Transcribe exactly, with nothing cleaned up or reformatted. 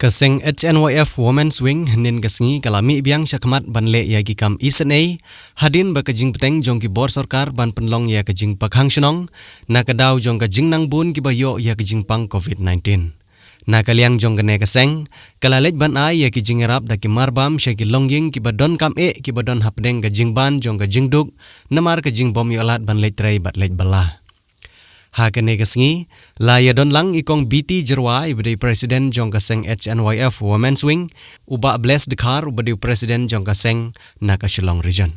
Ka seng H N Y F Women's Wing hynnin ka sngi ka la mih biang sha khmat ban leh ïa ki kam isynei, hadien ba ka jingpteng jong ki bor sorkar ban pynlong ïa ka jingpakhang shnong na ka daw jong ka jingnang bun kiba ïoh ïa ka jingpang covid nineteen. Na ka liang jong kane ka seng, ka la leit ban ai ïa ki jingïarap da ki marbam sha ki longïing kiba donkam eh kiba don hapdeng ka jingban jong ka jingduk, namar ka jingbym ïoh lad ban leit trei bad leit bylla. Ha kane ka sngi, la ïadon lang i Kong B T Jyrwa iba dei president jong ka seng H N Y F Women's Wing, u Bah Bless Dkhar uba dei president jong ka seng na ka Shillong Region.